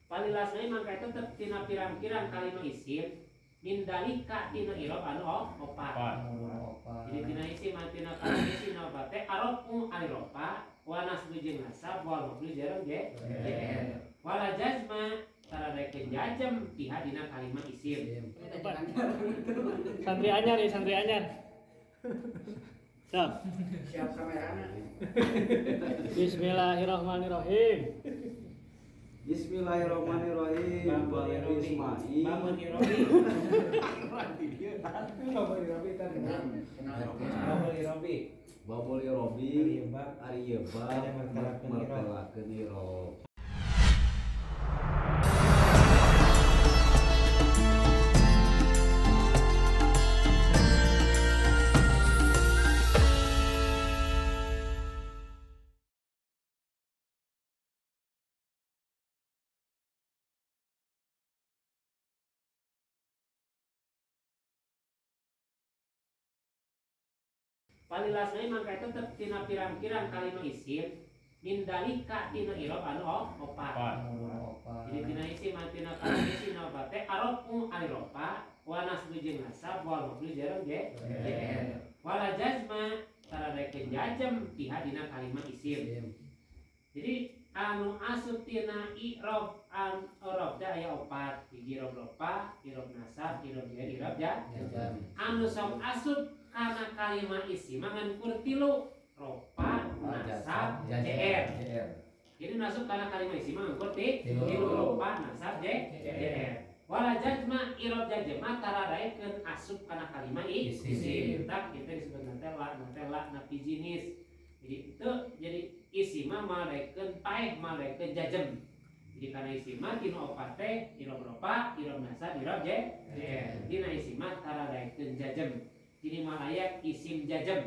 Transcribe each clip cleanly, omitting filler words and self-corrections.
Palilasna mangka tetep tina pirang-pirang kalima isim min dalika tina irob anu opat. Jadi tina isim tina kalima isim anu opat teh arofu alirofa wa nasbu jeung nasab wal mabni jarang je wala jazma taradaikeun jazm piha dina kalima isim. Santri anyar ya, santri anyar. Siap. Siap kamerana. Bismillahirrahmanirrahim. Bismillahirrahmanirrahim. Babon Ismail. Babon Irobi. Babon Irobi kan. Babon Irobi. Babon Irobi. Ari Yebab. Martelakeun irob. Palilasna mangka tetep tina pirang-pirang kalima isim min dalika tina irob anu opat. Jadi tina isim tina kalima isim anu opat teh arofu alirofa wa nasbu jeung nasab wal mabni jarang je wala jazma taradaikeun jazm piha dina kalima isim. Jadi anu asup tina irob an irob da aya opat, hiji irob rofa, irob nasab, irob jer, irob jazm. Anu sok asup karena kalima isim ngan kur tilu rofa, nasab, jr. Jadi masuk karena kalima isim ngan kur tilu rofa, nasab, jr. Wala jazma irob jazma taradaikeun asup kana kalima isim. Tak kita disebut nanti la napi jinis. Jadi itu jadi isim mah malaikeun paeh malaikeun jazm. Jadi kana isim mah tina opat teh irob rofa, irob nasab, irob jr. Dina isim mah taradaikeun jazm. Jadi malayak isim jazm.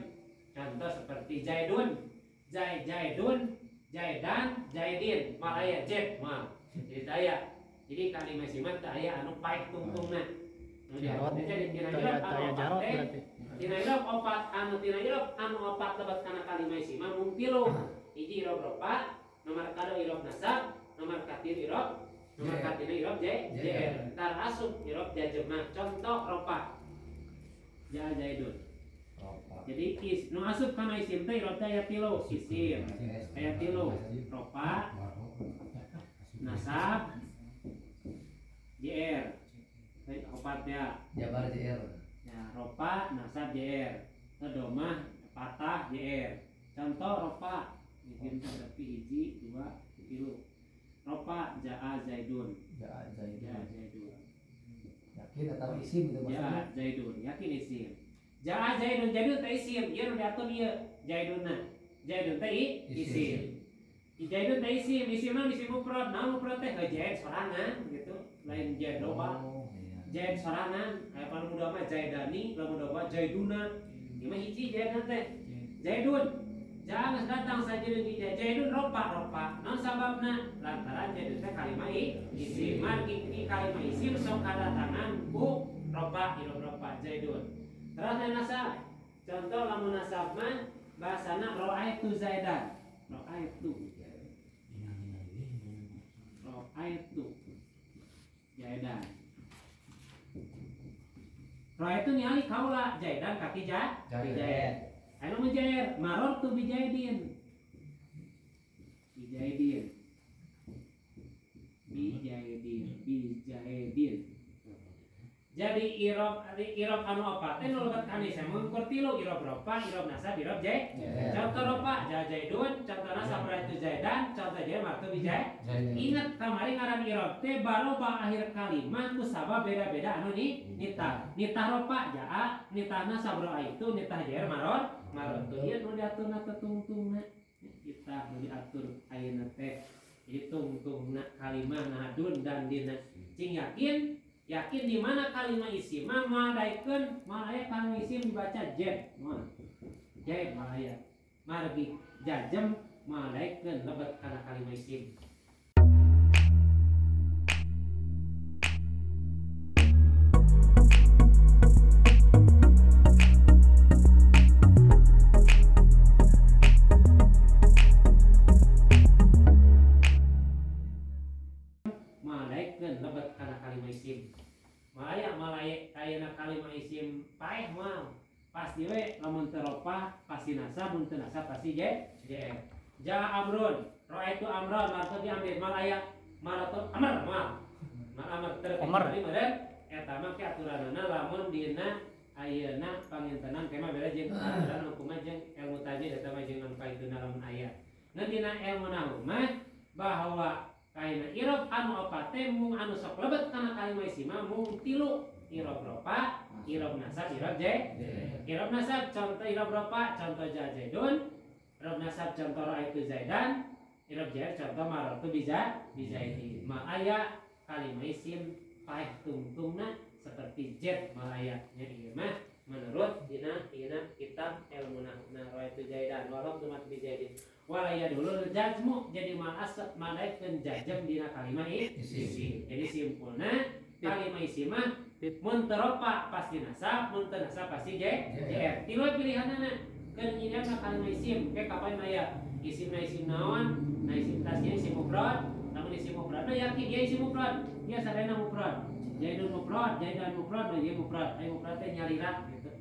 Contoh seperti Zaidun, Zaidun, Zaidan, Zaidin, malaya jet mal. Jadi daya. Jadi kalimat isim teh aya anu paeh tungtungna. Jarot. Jadi tina irob anu opat teh, tina irob opat anu tina irob anu opat lebet kana kalimat isim mung tilu. Hiji irob rofa, nomor kadua irob nasab, nomor katilu irob, nomor katilu irob jr. Tar asup irob jazmah. Contoh rofa. Ja Zaidun. Jadi is nu asup kana isim teh irob teh aya tilu isim. Aya tilu rofa, nasab, jr. Opat ya. Jabar jr. Ya, rofa, nasab, jr. Domah, patah, jr. Contoh rofa isim teh berarti hiji, dua, tilu. Rofa jaa Zaidun. Jaa Zaidun. Jaa Zaidun. Yakin atau isim itu maksudnya? Jaa Zaidun, yakin isim. Jaa Zaidun, Zaidun teh isim, ieu nu diatur ieu Zaidunna. Zaidun teh isim. Zaidun teh isim, isim mah isim mufrad, naon mufrad teh zaid sorangan gitu, lain zaid loba. Zaid sorangan, aya panu muda mah Zaidani, lamun loba Zaiduna. Ieu mah hiji zaidna teh. Zaidun. Jaa geus datang saja deui Zaidun rofa rofa. Naon sababna? Lantaran Zaidun teh kalima isim. Margi kalima isim sok kadatangan ku rofa irob rofa Zaidun. Terus aya nasab. Contoh lamun nasab mah bahasana ra'aitu Zaidan. Ra'aitu. Ra'aitu Zaidan. Ra'aitu ningali kaula Zaidan kaki Zaid. Ayo menjair, maror tu bijaidin, bijaidin, bijaidin, bijaidin. Jadi irob anu opat teh nu lebet kana isim mung tilu irob rofa, irob nasab, irob j. Contoh rofa jaidun, contoh nasab raitu zaidan, contoh j martu bijai. Ingat kamari ngaran irob teh baroba akhir kalimah ku sabab beda-beda anu ni nitah. Nitah rofa jaa, nitah nasab raaitu, nitah jair maror. Maror tuh ieu nu diaturna teh tungtungna. Kita nu diatur ayeuna teh. Jadi tungtungna kalimah nadun dan dina. Cing yakin yakin di mana kalimat isim mah madaikeun malaya kalimat isim dibaca j mah j malaya margi jajem madaikeun lebet kana kalimat isim. Malaikeun lebet kana kalimah isim. Malaya malaya ayeuna kalimah isim paeh moal. Pasti we lamun teu ropa pasti nasab, mun teu nasab pasti jr. Jaa amrun, raaitu amran marto bi amrin malaya marto amr moal. Mal amr terkecuali meureun eta mah ke aturanana lamun dina ayeuna pangintenan kema beda jeung aturan hukumna jeung ilmu tajwid eta mah jeung anu kaituna lamun aya. Nah dina ilmu nahwu mah bahwa kaina irob anu opat teh mung anu sok lebet kana kalimah isim mah mung tilu irob ropa, irob nasab, irob je. Irob nasab contoh irob ropa contoh ja zaidun, irob nasab contoh raaitu zaidan, irob jer contoh marartu biza bizaidin. Ma aya kalimah isim paeh tungtungna seperti jet malaya nya ieu mah menurut dina kitab ilmu nahwu raaitu zaidan walau tumat bizaidin. Walaya dulu jazmu jadi malas malaikeun jazm dina kalimah isim. Jadi simpulna kalimah isim mah mun teu ropa pasti nasab, mun teu nasab pasti jr. Tilu pilihanana keur nyieun kalimah isim ke kapan maya isimna isim naon? Nah isim tasnya isim mufrad, lamun isim mufrad mah yakin dia isim mufrad, dia sadayana mufrad. Zaidun mufrad, zaidan mufrad, mah ieu mufrad. Ai mufrad teh nyalira gitu.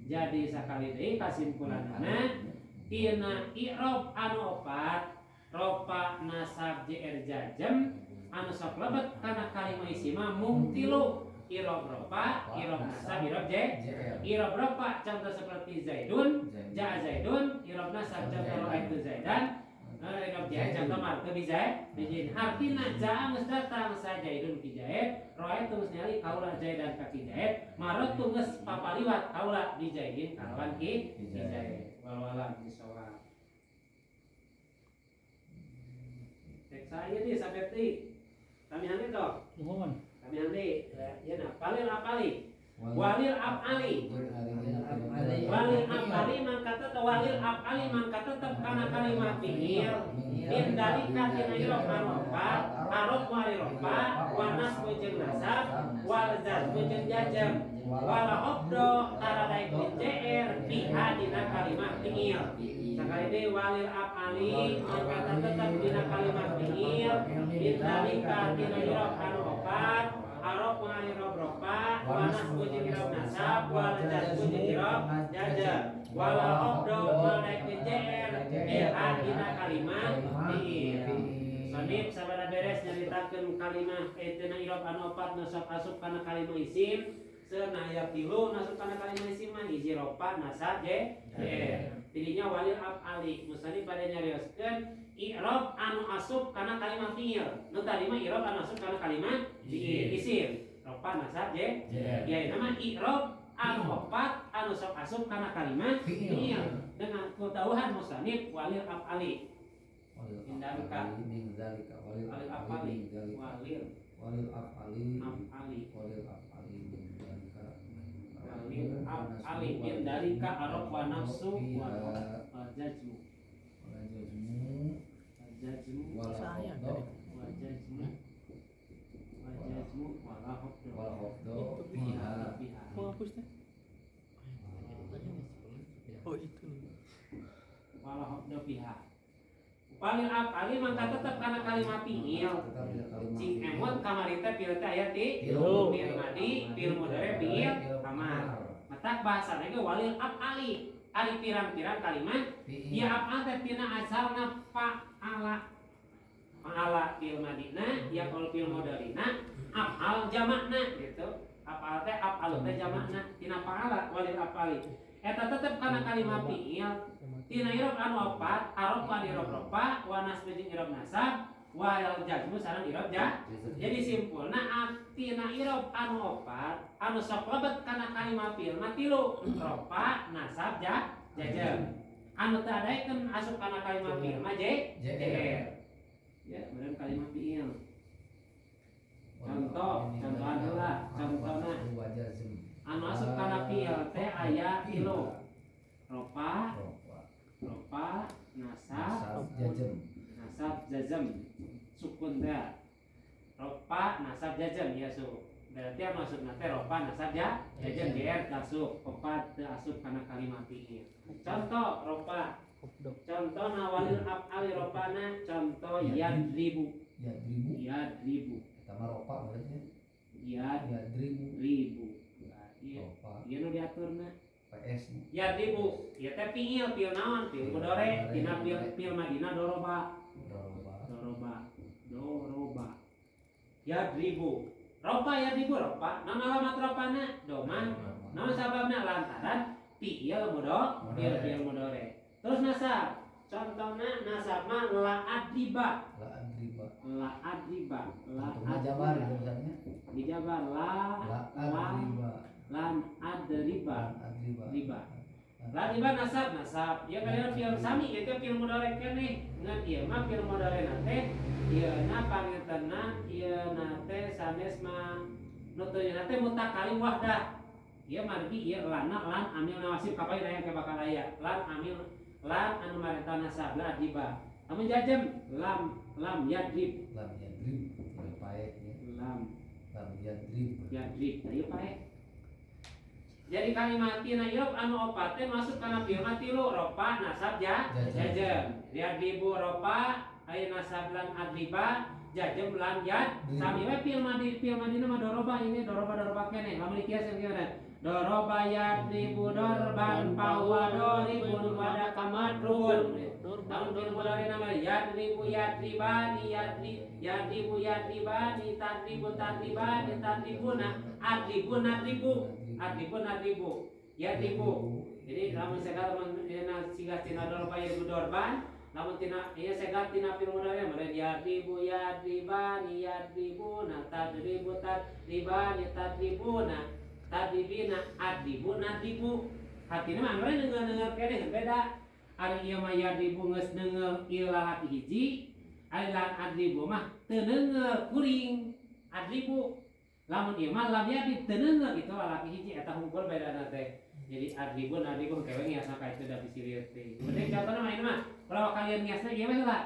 Jadi sakali deui kasimpulanana tina i'rob anu opat ropa nasab jr jazm anu sok lebet kana kalimah isim mah mung tilu i'rob ropa, i'rob nasab, i'rob j. I'rob ropa contoh seperti zaidun, jaa zaidun, i'rob nasab contoh raaitu zaidan, i'rob j contoh martu bi zaidin. Artina jaa geus datang sa zaidun ki zaid, raaitu geus ningali kaula zaidan ka ki zaid, maratu geus papaliwat kaula bi zaidin kalawan ki zaid. Walau bisawab. Cek saya nih sampai ti. Kami hane toh. Nuhun. Kami hane ya nah palil apali. Walil afali. Walil afali mangka tetep walil afali mangka tetep kana kalimat fi'il. Min dalika tina irob anu opat, arob wali ropa, wa nasbu jeung nasab, wal jazmu jeung jazm. Wala hobdo taradaikeun jr fiha dina kalimat fi'il. Sakali deui walil afali mangka tetep dina kalimat fi'il min dalika tina irob anu opat, arob wali rob ropa, wa nasbu jeung irob nasab, wal jazmu jeung irob jazm. Wala hobdo malaikeun jr fiha dina kalimat fi'il. Sonip sabada beres nyaritakeun kalimah tina irob anu opat nu sok asup kana kalimah isim. Seuna aya tilu masuk kana kalimah isim mah hiji ropa nasab je jer. Tidinya walil afali musani pada nyarioskeun i'rob anu asup kana kalimah fi'il. Nu tadi mah i'rob anu asup kana kalimah fi'il isim. Ropa nasab je jer. Ya nama i'rob anu opat anu sok asup kana kalimah fi'il dengan ketahuan musanif walil afali. Indalika min zalika walil afali walil walil afali afali walil afali min zalika walil afali min dalika arab wa nafsu wa jazmu wa jazmu jazmu wa wa jazmu wa jazmu wa la hobdo wa hobdo biha mau hapus teh. Oh itu nih wa la hobdo biha. Walil afali mangka tetep kana kalimat fi'il. Cing emot kamari teh fi'il teh aya ti fi'il madi, fi'il mudhari, fi'il amar. Matak bahasana ge walil afali. Ari pirang-pirang kalimat ieu afal teh tina asalna fa'ala. Fa'ala fi'il madina, ya kalau fi'il mudharina, afal jamakna gitu. Afal teh afalu teh jamakna tina fa'ala walil afali. Eta tetep kana kalimat fi'il tina irob anu opat, arob wa irob ropa, wa nasbu jeung irob nasab, wa jazmu sareng irob ja. Jadi simpulna tina irob anu opat, anu sok lebet kana kalimat fi'il mah tilu, ropa, nasab, ja, jazm. Anu teu adaikeun asup kana kalimat fi'il mah je, jr. Ya, bener kalimat fi'il. Contoh, contohan heula, contohna anu asup kana fi'il teh aya tilu. Ropa, ropa, nasab, jazm. Nasab jazm. Sukun teh. Ropa, nasab, jazm ya su. Berarti anu asupna teh ropa, nasab, ja, jazm jr asup, opat teu asup kana kalimat fi'il. Contoh ropa. Contoh nawalil af'ali ropana contoh yadribu. Yadribu. Yadribu. Eta berarti. Ya yadribu. Ribu. Nah, ieu. Ieu nu diaturna. PS. Yadribu. Ieu teh fiil, fiil naon? Fiil mudhari tina fiil fiil madina doroba. Doroba. Doroba. Doroba. Yadribu. Ropa yadribu ropa. Naon alamat ropana? Doma. Naon sababna? Lantaran fiil mudhari, fiil fiil mudhari. Terus nasab. Contohna nasab mah la adriba. La adriba. La adriba. La adriba jabar itu misalnya. Dijabar la la adriba. Lan adriba. Adriba. Riba. La riba nasab nasab. Ya kalian fiil sami ieu teh fiil mudhari keneh. Ngan ieu mah fiil mudhari na teh ieu na pangentenan ieu na teh sanes mah nu teu na teh mutakalim wahdah. Ieu margi ieu lana lan amil nawasib kapain aya ke bakal aya. Lan amil lan anu marenta nasab la adriba. Lamun jajem lam lam yadrib. Lam yadrib ieu pae nya. Lam lam yadrib. Yadrib ieu pae. Jadi kalimat tina irob anu opat teh masuk kana fiil mah tilu ropa nasab ja jajem. Yadribu ropa aya nasab lan adriba jajem lan yad. Sami we fiil madi fiil madina mah doroba ini doroba doroba keneh. Lamun dikias gimana? Doroba yadribu dorban pawa doribun wada kamadrun. Lamun fiil mudhari nama yadribu yadribani yadri yadribu yadribani tadribu tadribani tadribuna adribu nadribu adribu nadribu yadribu. Jadi lamun segat lamun siga tina doroba yadribu dorban lamun tina ieu segat tina fiil mudhari mah yadribu yadribani yadribuna tadribu tadribani tadribuna tadribina adribu nadribu. Hatina mah anggar neungeun-neungeun keneh beda. Ari ieu mah yadribu geus neungeul ieu lalaki hiji, ari lan adribu mah teu neungeul kuring adribu. Lamun ieu mah lam yadrib teu neungeul itu lalaki hiji eta hungkul bedana teh. Jadi adribu nadribu kewe ngiasna ka itu da bisi lieu teh. Penting contohna mah ieu mah kalau kalian ngiasna ieu mah heula.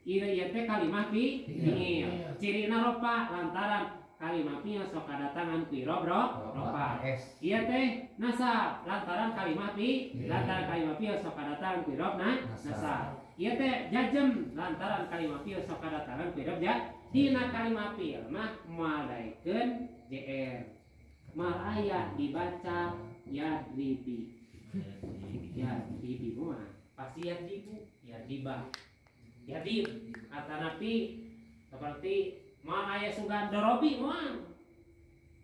Ieu ieu teh kalimah fi fiil. Cirina ropa lantaran kalimah fiil sok kadatangan ku irob ropa. Ieu teh nasab lantaran kalimah fi lantaran kalimah fiil sok kadatangan ku irob nasab. Ieu teh jajem lantaran kalimah fiil sok kadatangan ku irob ja. Dina kalimah fiil mah moal daekeun jr. Moal aya dibaca yadribi. Yadribi mah pasti yadribu, yadriba. Yadrib atanapi seperti moal aya sugan dorobi moal.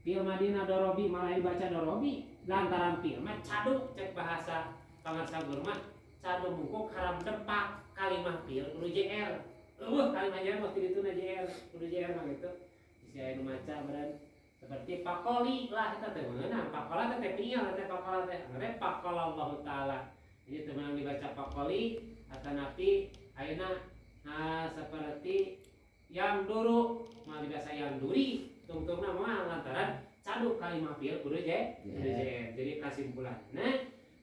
Fiil madina dorobi malah dibaca dorobi lantaran fiil mah caduk cek bahasa pangarsa guru mah caduk mungkuk haram depak kalimah fiil kudu jr. Eueuh kalimah jr mah kitu na jr kudu jr mah gitu. Bisi aya nu maca beureun seperti pakoli lah eta teh meunang pakola teh fiil teh pakola teh ngere pakola Allah taala. Jadi teu meunang dibaca pakoli atanapi ayeuna seperti yang duru mah dibaca yang duri tungtungna mah lantaran caduk kalimah fiil kudu je kudu je. Jadi kasimpulanna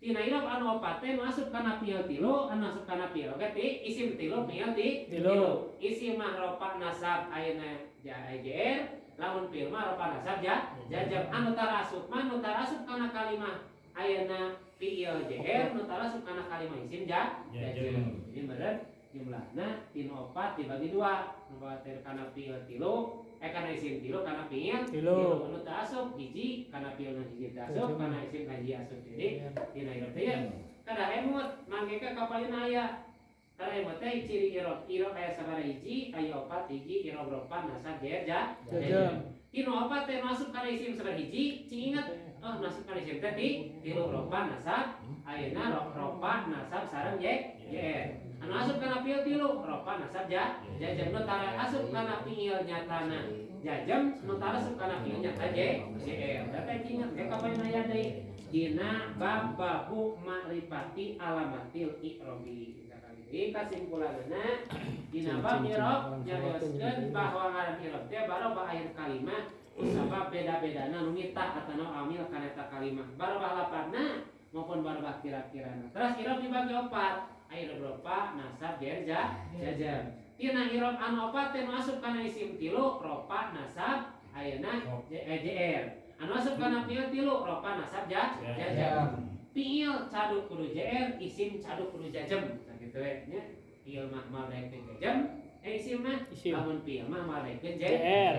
tina irob anu opat teh masuk kana fiil tilu anu masuk kana fiil oge ti isim tilu fiil ti tilu. Isim mah ropa nasab ayeuna jr lamun fiil mah ropa nasab ja jajam. Anu tarasup mah nu tarasup kana kalimah ayeuna fiil jr nu tarasup kana kalimah isim ja jajam. Jadi meureun jumlahna tinu opat dibagi dua nu teh kana fiil tilu kana isim tilu kana fiil tilu nu teu asup hiji kana fiil nu hiji teu asup kana isim hiji asup. Jadi dina irob teh kada emut mangke ka kapayun aya kada emut teh ciri irob irob aya sabaraha hiji aya opat hiji irob ropa nasab jer ja jajam. Tinu opat teh masuk kana isim sabaraha hiji cing inget oh masuk kana isim teh tilu ropa nasab ayeuna ropa nasab sareng je jer. Anu asup kana fiil tilu ropa nasab ja jajam. Nu tara asup kana fiil nyatana jajam nu tara asup kana fiil nyata je jr. Da teh inget ge kapan aya deui dina bab babu ma'rifati alamatil i'robi. Jadi kasimpulanna dina bab i'rob nyarioskeun bahwa ngaran i'rob teh barobah akhir kalimah sabab beda-bedana nu mitah atanawa amil kana eta kalimah barobah lapanna maupun barobah kira-kirana. Terus i'rob dibagi opat. Air ropa nasab jer ja jajam. Tina irob anu opat teh masuk kana isim tilu ropa nasab ayeuna jr. Anu asup kana fiil tilu ropa nasab ja jajam. Fiil caduk kudu jr, isim caduk kudu jajem. Nah kitu we nya. Fiil mah mal daekeun jajem, isim mah lamun fiil mah mal daekeun jr.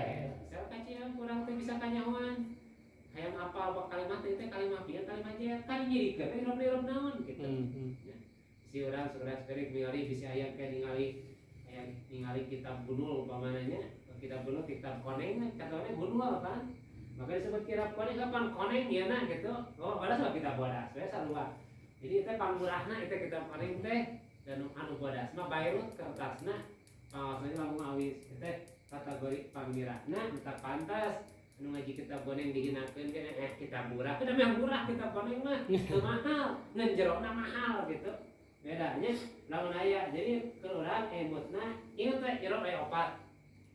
kacian kurang teh bisa kanyahoan. Hayang apal kalimat teh kalimat bieu kalimat jer kan nyirikeun teh i'rob naon gitu. Ya. Si urang sekerik ningali bisi aya ke ningali aya ningali kitab gunul umpamana nya, kitab gunul kitab koneng katanya gunul kan. Maka disebut kitab koneng kapan koneng ieu na gitu. Oh, balas mah kitab bodas we sarua. Jadi teh pangmurahna itu kitab koneng teh dan anu bodas mah bayrut kertasna pangaosna langsung awis teh kategori pangmirahna entah pantas anu ngaji kitab koneng dihinakeun ge kitab murah kudu mah murah kitab koneng mah teu mahal ngan jerona mahal gitu. Bedanya lamun aya jadi keur urang emutna inget we i'rob aya opat.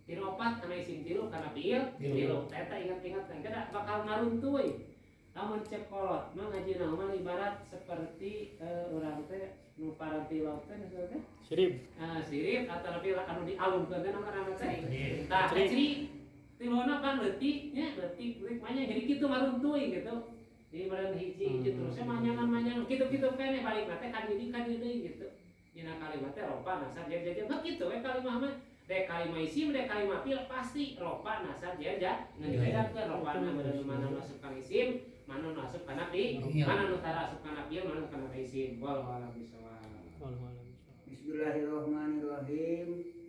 Tinu opat kana isim tilu kana fiil tilu. Eta ingat-ingat teh kada bakal naruntuy. Lamun cek kolot mah ngajina mah ibarat seperti urang teh nu paranti laut teh teh sirip. Sirip atau anu dialungkeun teh ngaranna teh. Tah ciri tilona kan leutik nya leutik leutik mah jadi kitu maruntuy gitu. Jadi badan hiji-hiji terusnya manyangan-manyangan kitu-kitu keneh balik teh ka dieu deui gitu. Dina kalimat teh ropa nasab jadi mah kitu we kalimah mah. Dek kalimah isim dek kalimah fiil pasti ropa nasab jadi ngan dibedakeun ropana badan mana masuk kana isim, mana nu asup kana fiil, mana nu tara asup kana fiil, mana nu kana isim. Wallahu a'lam bishawab. Bismillahirrahmanirrahim.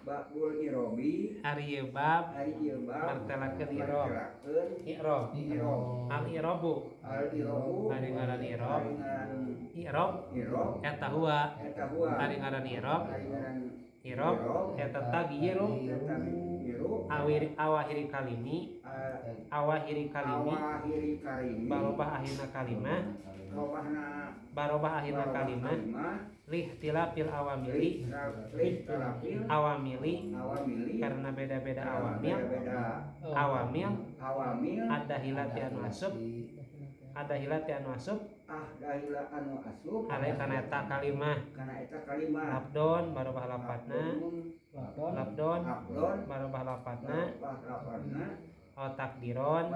Babul i'robi ari ieu bab martelakeun i'rob i'rob al i'robu ari ngaran i'rob i'rob eta huwa ari ngaran i'rob i'rob eta tagyiru awahiri kalimi barobah akhirna kalimah barobah akhirna kalimah lihtilafil awamili awamili karena beda-beda awamil awamil ada hilati anu asup ada hilati anu asup alai kana eta kalimah labdon barobah lapatna labdon barobah lapatna takdiron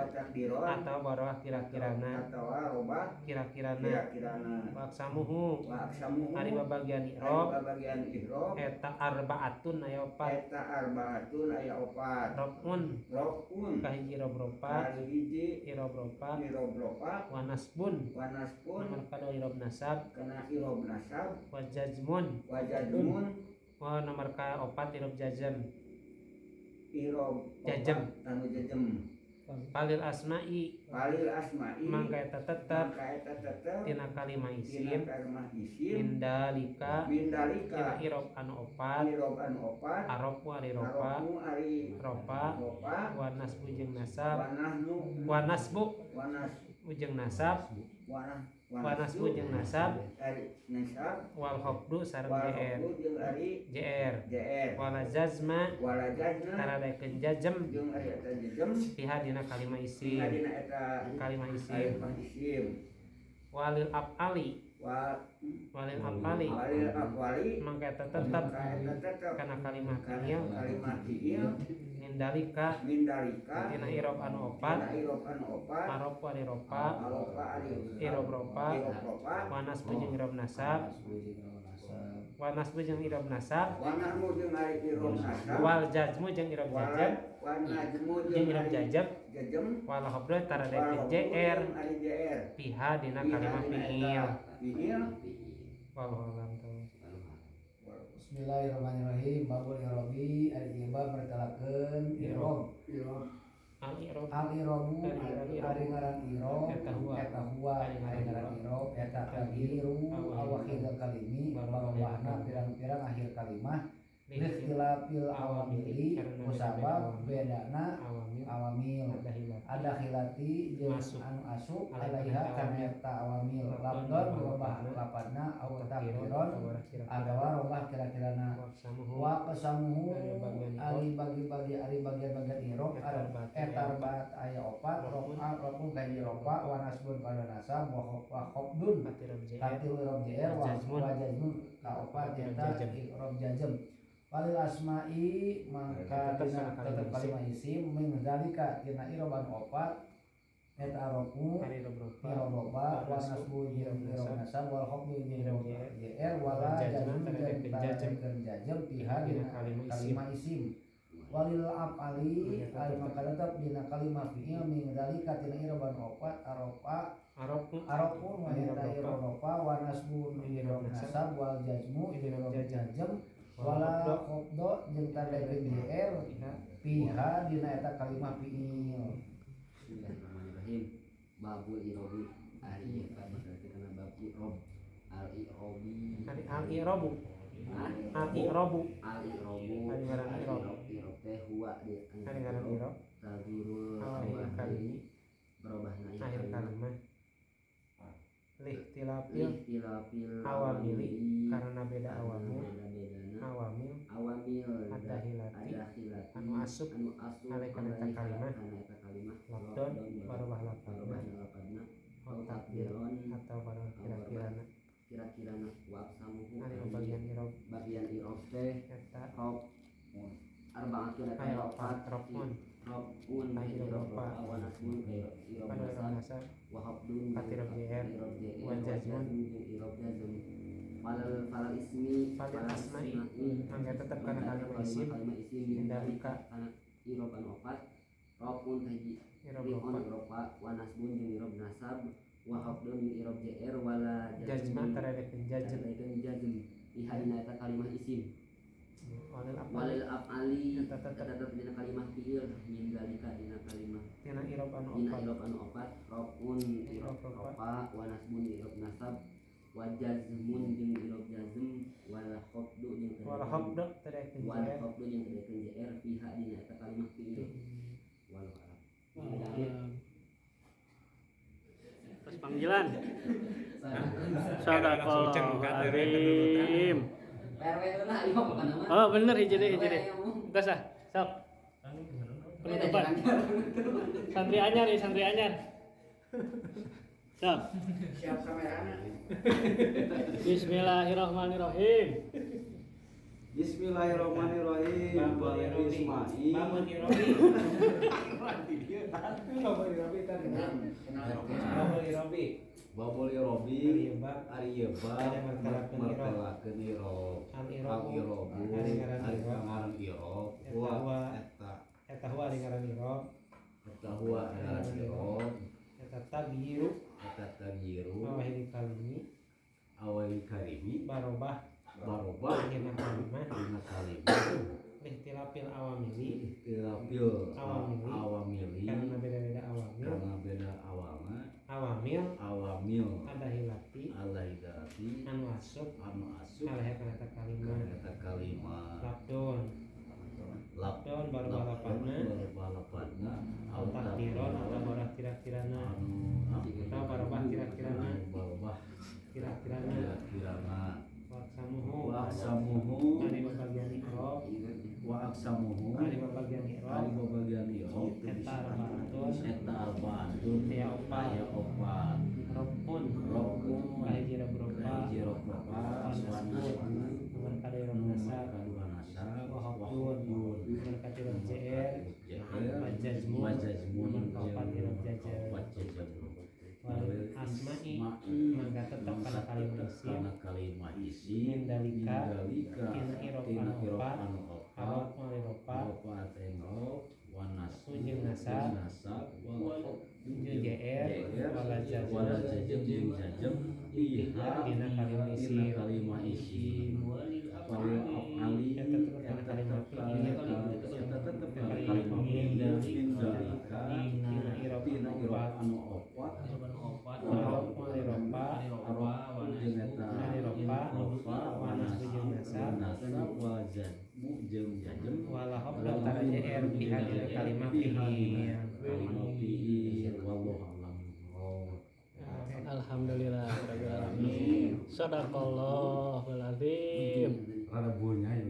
atau barobah kira-kirana kira-kirana waksamuhu ari babagian i'rob eta arbaatun aya opat rafun kahiji i'rob ropa i'rob ropa wa nasbun nomor kadua i'rob nasab wa jazmun wa nomor ka opat i'rob jazm jajem anu jajem palil asma'i mangka eta tetep tina kalimah isim mindalika tina i'rob anu opat arofu ari ropa ropa wa nasbu jeung nasab wa nasbu jeung nasab wa nasbu jeung nasab wal khafdu sareng jr wala jazma taradakeun jazm fiha dina kalimah isim walil af'ali mangka eta tetep kana kalimah fiil mindalika tina i'rob anu opat arofu ari ropa i'rob ropa wa nasbu jeung i'rob nasab wa nasbu jeung i'rob nasab wal jazmu jeung i'rob jazm jeung i'rob jazm wal khafdu taradakeun jr fiha dina kalimah fiil. Wallahu a'lam. Bismillahirrahmanirrahim. Babul i'robi ari ieu bab martelakeun i'rob al i'robu ari ngaran i'rob eta huwa ari ngaran i'rob eta tagyiru awakhir kalimi barobahna pirang-pirang akhir kalimah lihtilafil awamili kusabab bedana awamil ada khilati jeung anu asup alaiha kana eta awamil labdon robah lapadna aw takdiron atawa robah kira-kirana wa qasamuhu ari bagi-bagi ari bagian-bagian i'rob eta arbaat aya opat rofa rofu gaji rofa wa nasbun kana nasab wa khafdun katil i'rob jr wa jazmun ka opat eta i'rob jazm. Walil asma'i mangka tina tetep kalimah isim min zalika tina i'roban opat eta arofu i'rob ropa wa nasbu jeung i'rob nasab wal khafdu jeung i'rob jr wala jazm jeung jazm fiha dina kalimah isim. Walil af'ali ari maka tetep dina kalimah fi'il min dalika tina iroban opat arofa arofun wa eta irofa wa nasbun irob nasab wal jazmu irob jazm wala khofdo jeung tadakeun jr piha dina eta kalimah fi'il. Bismillahirrahmanirrahim. Babul irobi ari ieu berarti kana bab irob al irobi al irobu al irobu al irobu ari ngaran irob irob teh huwa di ari ngaran irob tagirul awal berubahna akhir kalimah lihtilafil awamili karena beda awamil awamil awamil adahilati anu asup ale kana eta kalimah labdon barobah lapadna takdiron atau barobah kira-kirana kira-kirana wa aqsamuhu ari bagian irob teh eta rob arba'atun eta opat robun robun irob wa nasbun irob nasab wa habdun irob jr wa jazmun irob jazm falal ismi falil asma'i mangga tetep kana kalimah isim dalika kana irob anu opat robun hiji irob wa nasbun jeung irob nasab wa habdun jeung irob jr wala jazma taradekeun jazm iha dina eta kalimah isim walil af'ali eta tetep dina kalimah fi'il min dalika dina kalimah tina irob anu opat robun irob rofa wa nasbun irob nasab wa jazmun jeung irob jazm wala khafdu jeung tadakeun jr fiha dina eta kalimah fi'il wallahu a'lam. Pas panggilan. Sadaqallahul. Oh bener hiji deui. Geus ah, sok. Penutupan. Santri anyar ya, santri anyar. Sok. Siap kamerana. Bismillahirrahmanirrahim. Bismillahirrahmanirrahim. Babul Ismail. Babul Irobi. Babul Irobi. Babul Irobi. Ari ieu bab martelakeun irob. Al irobu. Ari ngaran irob. Huwa eta huwa ari ngaran irob. Eta huwa ngaran irob. Eta tagyiru. Eta tagyiru. Awali kalimi. Awali kalimi. Barobah dina kalimah ihtilafil awamili awamili karena beda-beda awamil awamil adahilati anu asup alaiha kana eta kalimah labdon barobah lapadna takdiron atau barobah kira-kirana atau barobah kira-kirana wa aqsamuhu ari bagian i'rab wa aqsamuhu ari bagian i'rab eta arba'atun ya opat robun hiji roba wa nomor kada irob nasab wa habdun nomor kada irob jr wa jazmun nomor kaopat irob jazm wal asma'i mangga tetep kana kalimah isim min dalika tina irob anu opat arab wa nasb jeung nasab wal jeung jr wala jazm jeung jazm iha dina kalimah isim walil af'ali eta tetep kana kalimah fi'il eta tetep kana kalimah min dalika tina irob anu opat rofa wa nasb jeung nasab wa jazmu jeung jazm wala habla tara jr biha dina kalimah fi'il wallahu a'lam. Alhamdulillah rabbil alamin. Sadaqallahul azim. Rada bonya ya.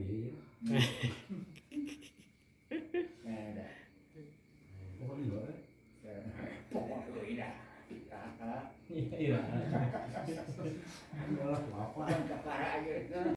Iya. Malah apa? Kakara aja.